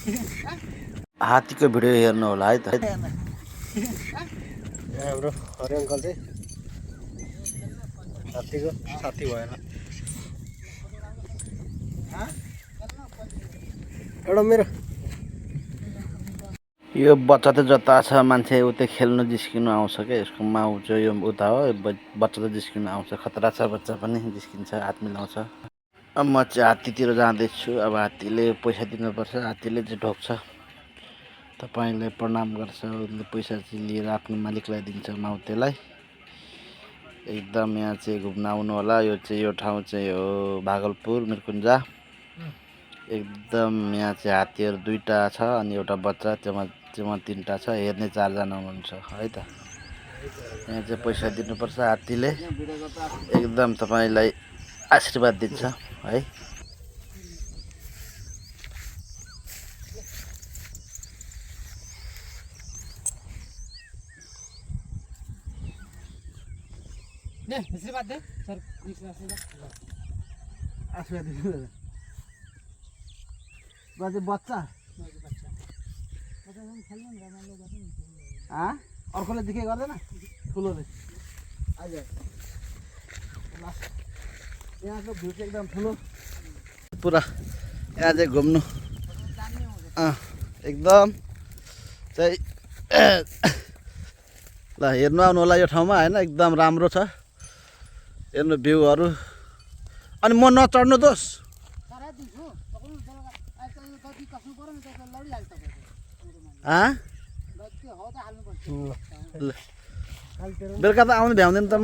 हात्तीको भिडियो हेर्नु होला है त। हाम्रो हरि अङ्कल चाहिँ हात्तीको साथी भएन। एउटा मेरो यो बच्चा त जता छ मान्छे उतै खेल्नु जिस्किनु आउँछ क्या। यसको माउ चाहिँ यो उता हो, बच्चा त जिस्किनु आउँछ। खतरा छ बच्चा पनि जिस्किन्छ, हात मिलाउँछ। अब म चाहिँ हात्तीतिर जाँदैछु। अब हात्तीले पैसा दिनुपर्छ, हात्तीले चाहिँ ढोग्छ। तपाईँलाई प्रणाम गर्छ, उसले पैसा चाहिँ लिएर आफ्नो मालिकलाई दिन्छ, माउतेलाई। एकदम यहाँ चाहिँ घुम्न आउनु होला। यो ठाउँ चाहिँ हो भागलपुर मिरकुन्जा। एकदम यहाँ चाहिँ हात्तीहरू 2टा छ अनि एउटा बच्चा, त्योमा 3टा छ। हेर्ने 4जना हुनुहुन्छ है त। यहाँ चाहिँ पैसा दिनुपर्छ हात्तीले। एकदम तपाईँलाई आशीर्वाद दिन्छ है। आशीर्वाद दे सर, आशीर्वाद दिनु बाजे बच्चा अर्कोले देखे गर्दैन ठुलोले। आज यहाँको भ्यू चाहिँ एकदम ठुलो पुरा। यहाँ चाहिँ घुम्नु एकदम चाहिँ ल हेर्नु आउनु होला यो ठाउँमा होइन। एकदम राम्रो छ हेर्नु भ्यूहरू। अनि म नचढ्नु दोस्। बेलुका त आउनु भ्याउँदैन त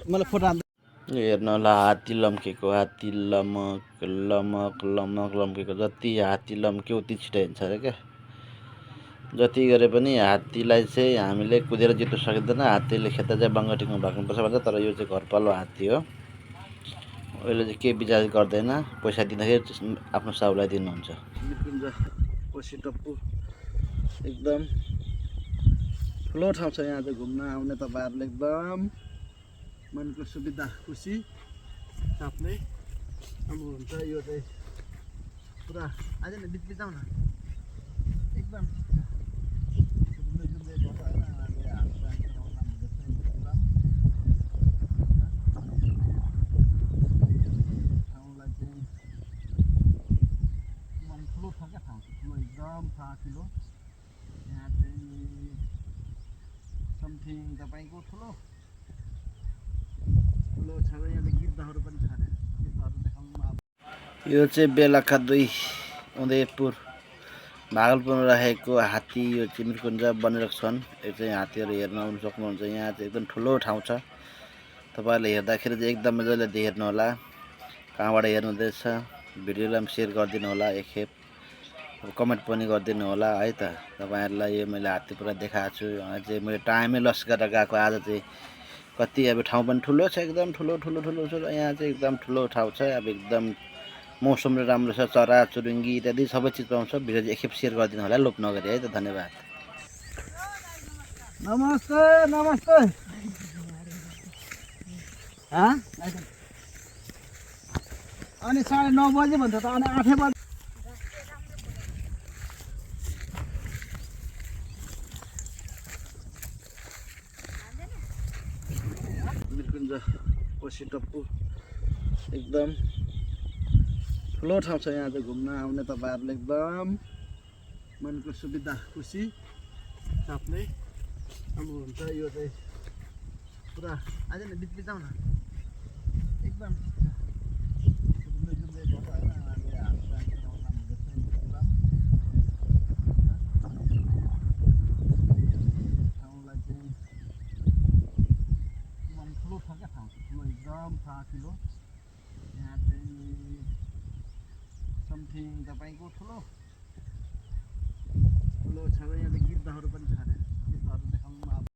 मलाई फोटो हान्नु। हेर्नु होला हात्ती लम्केको, हात्ती लमक लमक लमक लम्केको। जति हात्ती लम्क्यो उति छिटो हिँड्छ अरे क्या। जति गरे पनि हात्तीलाई चाहिँ हामीले कुदेर जित्नु सकिँदैन। हात्तीले खेद्दा चाहिँ बङ्गटीमा भाग्नुपर्छ भन्छ। तर यो चाहिँ घरपालुवा हात्ती हो। अहिले चाहिँ केही विचार गर्दैन, पैसा दिँदाखेरि आफ्नो साउलाई दिनुहुन्छ। मिरकुन्जा कोशी टप्पु एकदम ठुलो ठाउँ छ। यहाँ चाहिँ घुम्न आउने तपाईँहरूले एकदम मनको सुविधा खुसी साथमै अब हुन्छ। यो चाहिँ पुरा आज न बिच बिचाउन एकदम एकदम ठुलो। यहाँ चाहिँ समथिङ तपाईँको ठुलो ठुलो छ। यहाँ गिद्धहरू पनि छ अरे, गिद्धहरू देखाउनु। यो चाहिँ बेलखा 2 उदयपुर भागलपुरमा राखेको हात्ती। यो चाहिँ मिरकुन्जा वनरक्षण। यो चाहिँ हात्तीहरू हेर्न आउनु सक्नुहुन्छ। यहाँ चाहिँ एकदम ठुलो ठाउँ छ। तपाईँहरूले हेर्दाखेरि चाहिँ एकदम मजाले हेर्नु होला। कहाँबाट हेर्नुहुँदैछ भिडियोलाई पनि सेयर गरिदिनु होला, एकखेप कमेन्ट पनि गरिदिनु होला है त। तपाईँहरूलाई यो मैले हात्ती पुरा देखाएको छु। चाहिँ मैले टाइमै लस गरेर गएको। आज चाहिँ कति अब ठाउँ पनि ठुलो छ, एकदम ठुलो ठुलो ठुलो ठुलो। यहाँ चाहिँ एकदम ठुलो ठाउँ छ। अब एकदम मौसम राम्रो छ, चरा चुरुङ्गी इत्यादि सबै चिज पाउँछ। भिडियो चाहिँ एकखेप सेयर गरिदिनु होला लोप नगरी है त। धन्यवाद। नमस्ते नमस्ते। अनि 9:30 बजे भन्छ त, अनि 8 बजे मिरकुन्जा कोशी टप्पु एकदम ठुलो ठाउँ छ। यहाँ चाहिँ घुम्न आउने तपाईँहरूले एकदम मनको सुविधा खुसी साथमै अब हुन्छ। यो चाहिँ पुरा आज न बिच बिचाउन एकदम एकदम ठुलो। यहाँ चाहिँ समथिङ तपाईँको ठुलो ठुलो छ। यहाँ गिद्धहरू पनि छ अरे।